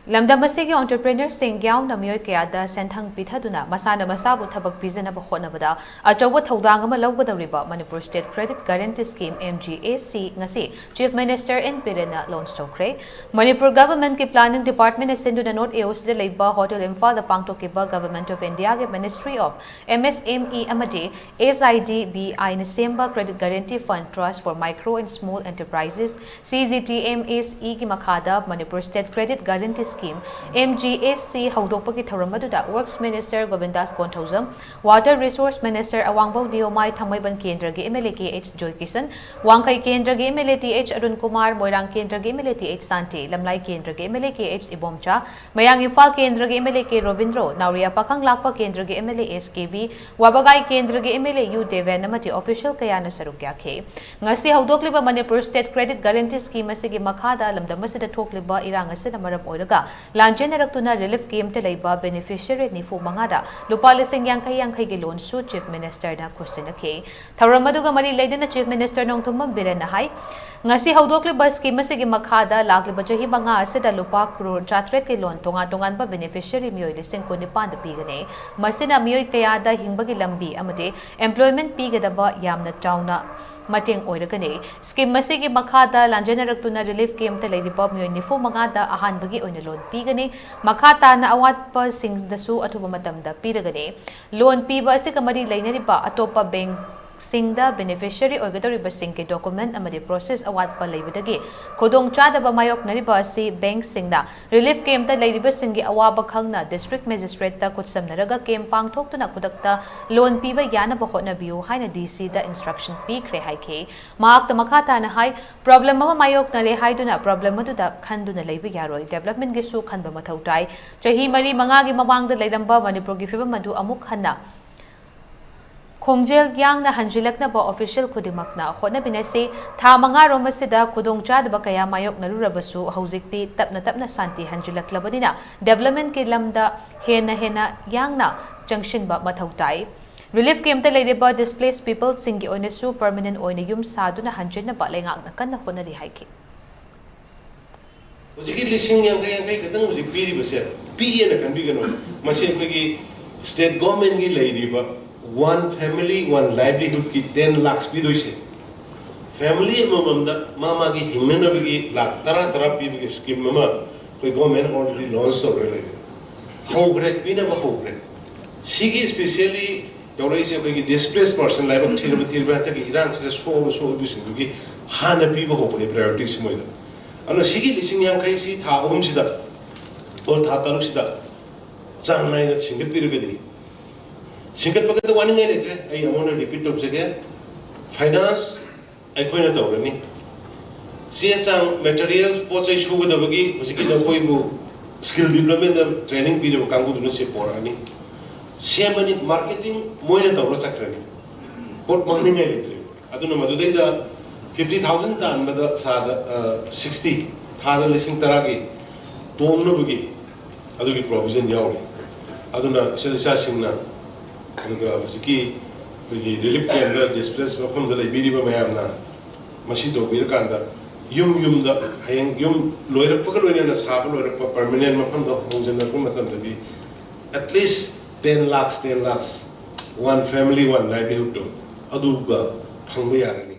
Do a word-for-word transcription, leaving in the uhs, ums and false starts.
ꯂꯝꯗꯝ ꯑꯁꯤꯒꯤ entrepreneurꯁꯤꯡ ꯌꯥꯎꯅ ꯃꯤꯑꯣꯏ ꯀꯌꯥꯗ ꯁꯦꯟꯊꯪ ꯄꯤꯊꯗꯨꯅ ꯃꯁꯥꯅ ꯃꯁꯥꯕꯨ ꯊꯕꯛ ꯄꯤꯖꯅꯕ ꯍꯣꯠꯅꯕꯗ ꯑꯆꯧꯕ ꯊꯧꯗꯥꯡ ꯑꯃ ꯂꯧꯒꯗꯧꯔꯤꯕ Manipur State Credit Guarantee Scheme, M G S C, ꯉꯁꯤ Chief Minister N Birenꯅ launch ꯇꯧꯈ꯭ꯔꯦ꯫ ꯃꯅꯤꯄꯨꯔ Governmentꯀꯤ Planning Departmentꯅ ꯁꯤꯟꯗꯨꯅ North Eastꯗ ꯂꯩꯕ Hotel Imphalꯗ ꯄꯥꯡꯊꯣꯛꯈꯤꯕ Government of Indiaꯒꯤ Ministry of M S M E ꯑꯃꯗꯤ S I D B Iꯅ ꯁꯦꯝꯕ Credit Guarantee Fund Trust for Micro and Small Enterprises, C G T M S Eꯒꯤ ꯃꯈꯥꯗ Manipur State Credit Guarantee Scheme, M G S C, ꯍꯧꯗꯣꯛꯄꯒꯤ ꯊꯧꯔꯝ ꯑꯗꯨꯗ Works Minister Govindas Konthoujam, Water Resource Minister ꯑꯋꯥꯡꯕꯧ ꯅꯤꯌꯣꯃꯥꯏ, ꯊꯥꯡꯃꯩꯕꯟ ꯀꯦꯟꯗ꯭ꯔꯒꯤ M L A K H Joykisan, ꯋꯥꯡꯈꯩ ꯀꯦꯟꯗ꯭ꯔꯒꯤ M L A T H Arun Kumar, ꯃꯣꯏꯔꯥꯡ ꯀꯦꯟꯗ꯭ꯔꯒꯤ M L A T H Santi, ꯂꯝꯂꯥꯏ ꯀꯦꯟꯗ꯭ꯔꯒꯤ M L A K H Ibomcha, ꯃꯌꯥꯡ ꯏꯝꯐꯥꯜ ꯀꯦꯟꯗ꯭ꯔꯒꯤ M L A K Ravindro, ꯅꯥꯎꯔꯤꯌꯥ ꯄꯥꯈꯪ ꯂꯥꯛꯄ ꯀꯦꯟꯗ꯭ꯔꯒꯤ M L A S K B, ꯋꯥꯕꯒꯥꯏ ꯀꯦꯟꯗ꯭ꯔꯒꯤ M L A U Deven ꯑꯃꯗꯤ official ꯀꯌꯥꯅ ꯁꯔꯨꯛ ꯌꯥꯈꯤ꯫ ꯉꯁꯤ ꯍꯧꯗꯣꯛꯂꯤꯕ Manipur State Credit Guarantee Scheme ꯑꯁꯤꯒꯤ ꯃꯈꯥꯗ ꯂꯝꯗꯝ ꯑꯁꯤꯗ ꯊꯣꯛꯂꯤꯕ ꯏꯔꯥꯡ ꯑꯁꯤꯅ ꯃꯔꯝ ꯑꯣꯏꯔꯒ ꯂꯥꯟꯖꯦꯟꯅꯔꯛꯇꯨꯅ relief campꯇ ꯂꯩꯕ beneficiary ꯅꯤꯐꯨ ꯃꯉꯥꯗ ꯂꯨꯄꯥ ꯂꯤꯁꯤꯡ ꯌꯥꯡꯈꯩ ꯌꯥꯡꯈꯩꯒꯤ loanꯁꯨ Chief Ministerꯅ ꯈꯨꯠꯁꯤꯟꯅꯈꯤ꯫ ꯊꯧꯔꯝ ꯑꯗꯨꯒ ꯃꯔꯤ ꯂꯩꯅꯅ Chief Minister ꯅꯣꯡꯊꯣꯝꯕꯝ ꯕꯤꯔꯦꯟꯅ ꯍꯥꯏ, ꯉꯁꯤ ꯍꯧꯗꯣꯛꯂꯤꯕ scheme ꯑꯁꯤꯒꯤ ꯃꯈꯥꯗ ꯂꯥꯛꯂꯤꯕ ꯆꯍꯤ ꯃꯉꯥ ꯑꯁꯤꯗ ꯂꯨꯄꯥ ꯀ꯭ꯔꯣꯔ ꯆꯥꯇ꯭ꯔꯦꯠꯀꯤ loan ꯇꯣꯉꯥꯟ ꯇꯣꯉꯥꯟꯕ beneficiary ꯃꯤꯑꯣꯏ ꯂꯤꯁꯤꯡ ꯀꯨꯟꯅꯤꯄꯥꯟꯗ ꯄꯤꯒꯅꯤ꯫ ꯃꯁꯤꯅ ꯃꯤꯑꯣꯏ ꯀꯌꯥꯗ ꯍꯤꯡꯕꯒꯤ ꯂꯝꯕꯤ ꯑꯃꯗꯤ employment ꯄꯤꯒꯗꯕ ꯌꯥꯝꯅ ꯆꯥꯎꯅ ꯃꯇꯦꯡ ꯑꯣꯏꯔꯒꯅꯤ꯫ Scheme ꯑꯁꯤꯒꯤ ꯃꯈꯥꯗ ꯂꯥꯟꯖꯦꯟꯅꯔꯛꯇꯨꯅ relief campꯇ ꯂꯩꯔꯤꯕ ꯃꯤꯑꯣꯏ ꯅꯤꯐꯨ ꯃꯉꯥꯗ ꯑꯍꯥꯟꯕꯒꯤ ꯑꯣꯏꯅ loan ꯄꯤꯒꯅꯤ꯫ ꯃꯈꯥ ꯇꯥꯅ ꯑꯋꯥꯠꯄꯁꯤꯡꯗꯁꯨ ꯑꯊꯨꯕ ꯃꯇꯝꯗ ꯄꯤꯔꯒꯅꯤ꯫ Loan ꯄꯤꯕ ꯑꯁꯤꯒ ꯃꯔꯤ ꯂꯩꯅꯔꯤꯕ ꯑꯇꯣꯞꯄ bankꯁꯤꯡꯗ beneficiary ꯑꯣꯏꯒꯗꯧꯔꯤꯕꯁꯤꯡꯒꯤ document ꯑꯃꯗꯤ process ꯑꯋꯥꯠꯄ ꯂꯩꯕꯗꯒꯤ ꯈꯨꯗꯣꯡꯆꯥꯗꯕ ꯃꯥꯌꯣꯛꯅꯔꯤꯕ ꯑꯁꯤ bankꯁꯤꯡꯅ relief campꯇ ꯂꯩꯔꯤꯕꯁꯤꯡꯒꯤ ꯑꯋꯥꯕ ꯈꯪꯅ district magistrateꯇ ꯈꯨꯠꯁꯝꯅꯔꯒ camp ꯄꯥꯡꯊꯣꯛꯇꯨꯅ ꯈꯨꯗꯛꯇ loan ꯄꯤꯕ ꯌꯥꯅꯕ ꯍꯣꯠꯅꯕꯤꯌꯨ ꯍꯥꯏꯅ DCꯗ instruction ꯄꯤꯈ꯭ꯔꯦ ꯍꯥꯏꯈꯤ꯫ ꯃꯍꯥꯛꯇ ꯃꯈꯥ ꯇꯥꯅ ꯍꯥꯏ, problem ꯑꯃ ꯃꯥꯌꯣꯛꯅꯔꯦ ꯍꯥꯏꯗꯨꯅ problem ꯑꯗꯨꯗ ꯈꯟꯗꯨꯅ ꯂꯩꯕ ꯌꯥꯔꯣꯏ, developmentꯒꯤꯁꯨ ꯈꯟꯕ ꯃꯊꯧ ꯇꯥꯏ꯫ ꯆꯍꯤ ꯃꯔꯤ ꯃꯉꯥꯒꯤ ꯃꯃꯥꯡꯗ ꯂꯩꯔꯝꯕ ꯃꯅꯤꯄꯨꯔꯒꯤ ꯐꯤꯕꯝ ꯑꯗꯨ ꯑꯃꯨꯛ ꯍꯟꯅ ꯈꯣꯡꯖꯦꯜ ꯌꯥꯡꯅ ꯍꯟꯖꯤꯜꯂꯛꯅꯕ official ꯈꯨꯗꯤꯡꯃꯛꯅ ꯍꯣꯠꯅꯃꯤꯟꯅꯁꯤ꯫ ꯊꯥ ꯃꯉꯥꯔꯣꯝ ꯑꯁꯤꯗ ꯈꯨꯗꯣꯡꯆꯥꯗꯕ ꯀꯌꯥ ꯃꯥꯌꯣꯛꯅꯔꯨꯔꯕꯁꯨ ꯍꯧꯖꯤꯛꯇꯤ ꯇꯞꯅ ꯇꯞꯅ ꯁꯥꯟꯇꯤ ꯍꯟꯖꯤꯜꯂꯛꯂꯕꯅꯤꯅ developmentꯀꯤ ꯂꯝꯗ ꯍꯦꯟꯅ ꯍꯦꯟꯅ ꯌꯥꯡꯅ ꯆꯪꯁꯤꯟꯕ ꯃꯊꯧ ꯇꯥꯏ꯫ Relief campꯇ ꯂꯩꯔꯤꯕ displaced peopleꯁꯤꯡꯒꯤ ꯑꯣꯏꯅꯁꯨ permanent ꯑꯣꯏꯅ ꯌꯨꯝ ꯁꯥꯗꯨꯅ ꯍꯟꯖꯤꯟꯅꯕ ꯂꯩꯉꯥꯛꯅ ꯀꯟꯅ ꯍꯣꯠꯅꯔꯤ ꯍꯥꯏꯈꯤ꯫ ꯍꯧꯖꯤꯛꯀꯤ ꯂꯤꯁꯤꯡ ꯌꯥꯡꯈꯩ ꯌꯥꯡꯈꯩ ꯈꯛꯇꯪ ꯍꯧꯖꯤꯛ ꯄꯤꯔꯤꯕꯁꯦ, ꯄꯤꯛꯑꯦꯅ ꯈꯟꯕꯤꯒꯅꯨ꯫ ꯃꯁꯤ ꯑꯩꯈꯣꯏꯒꯤ state government ꯀꯤ ꯂꯩꯔꯤꯕ One Family One Livelihood ꯀꯤ ten lakhs ꯄꯤꯗꯣꯏꯁꯦ꯫ Family ꯑꯃꯃꯝꯗ ꯃꯥ ꯃꯥꯒꯤ ꯍꯤꯡꯅꯅꯕꯒꯤ ꯂꯥꯛ ꯇꯔꯥ ꯇꯔꯥ ꯄꯤꯕꯒꯤ scheme ꯑꯃ ꯑꯩꯈꯣꯏ government already launch ꯇꯧꯔꯒ ꯂꯩꯔꯦ꯫ ꯍꯧꯈ꯭ꯔꯦ, ꯄꯤꯅꯕ ꯍꯧꯈ꯭ꯔꯦ꯫ ꯁꯤꯒꯤ specially ꯇꯧꯔꯛꯏꯁꯦ ꯑꯩꯈꯣꯏꯒꯤ displaced person, ꯂꯥꯏꯕꯛ ꯊꯤꯔꯕ ꯊꯤꯔꯕ ꯍꯟꯗꯛꯀꯤ ꯏꯔꯥꯡꯁꯤꯗ ꯁꯣꯛꯑꯕ ꯁꯣꯛꯑꯕꯁꯤꯡꯗꯨꯒꯤ ꯍꯥꯟꯅ ꯄꯤꯕ ꯍꯧꯕꯅꯦ priority ꯁꯤ ꯃꯣꯏꯗ꯫ ꯑꯗꯨꯅ ꯁꯤꯒꯤ ꯂꯤꯁꯤꯡ ꯌꯥꯡꯈꯩꯁꯤ ꯊꯥ ꯑꯍꯨꯝꯁꯤꯗ, ꯑꯣ, ꯊꯥ ꯇꯔꯨꯛꯁꯤꯗ ꯆꯥꯡ ꯅꯥꯏꯅ ꯁꯤꯡꯒꯠꯄꯤꯔꯒꯗꯤ, ꯁꯤꯡꯒꯠꯄꯒꯗ ꯋꯥꯅꯤꯡꯉꯥꯏ ꯂꯩꯇ꯭ꯔꯦ꯫ ꯑꯩ ꯑꯃꯨꯛ ꯍꯟꯅ repeat ꯇꯧꯖꯒꯦ, finance ꯑꯩꯈꯣꯏꯅ ꯇꯧꯔꯅꯤ꯫ ꯆꯦ ꯆꯥꯡ, materials, ꯄꯣꯠ ꯆꯩ ꯁꯨꯒꯗꯕꯒꯤ ꯍꯧꯖꯤꯛꯀꯤ ꯅꯈꯣꯏꯕꯨ skill development ꯗ training ꯄꯤꯔꯤꯕ ꯀꯥꯡꯕꯨꯗꯨꯅ ꯁꯤ ꯄꯣꯔꯛꯑꯅꯤ, ꯁꯦꯝꯃꯅꯤ꯫ Marketing ꯃꯣꯏꯅ ꯇꯧꯔ ꯆꯠꯈ꯭ꯔꯅꯤ, ꯄꯣꯠ ꯃꯥꯡꯅꯤꯡꯉꯥꯏ ꯂꯩꯇ꯭ꯔꯦ꯫ ꯑꯗꯨꯅ ꯃꯗꯨꯗꯩꯗ fifty thousand ꯇꯥꯟꯕꯗ ꯁꯥꯗ, ꯑ, sixty, ꯊꯥꯗ ꯂꯤꯁꯤꯡ ꯇꯔꯥꯒꯤ ꯇꯣꯡꯅꯕꯒꯤ ꯑꯗꯨꯒꯤ provision ꯌꯥꯎꯔꯤ꯫ ꯑꯗꯨꯅ ꯏꯆꯤꯜ ꯏꯆꯥꯁꯤꯡꯅ, ꯑꯗꯨꯒ ꯍꯧꯖꯤꯛꯀꯤ ꯑꯩꯈꯣꯏꯒꯤ relief camp ꯇ displaced ꯃꯐꯝꯗ ꯂꯩꯕꯤꯔꯤꯕ ꯃꯌꯥꯝꯅ ꯃꯁꯤ ꯇꯧꯕꯤꯔꯀꯥꯟꯗ, ꯌꯨꯝ ꯌꯨꯝꯗ, ꯍꯌꯦꯡ ꯌꯨꯝ ꯂꯣꯏꯔꯛꯄꯒ ꯂꯣꯏꯅꯅ, ꯁꯥꯕ ꯂꯣꯏꯔꯛꯄ permanent ꯃꯐꯝꯗ ꯍꯣꯡꯖꯤꯜꯂꯛꯄ ꯃꯇꯝꯗꯗꯤ, at least ten lakhs, ten lakhs, One Family One Livelihood ꯇꯣ ꯑꯗꯨꯒ ꯐꯪꯕ ꯌꯥꯔꯅꯤ꯫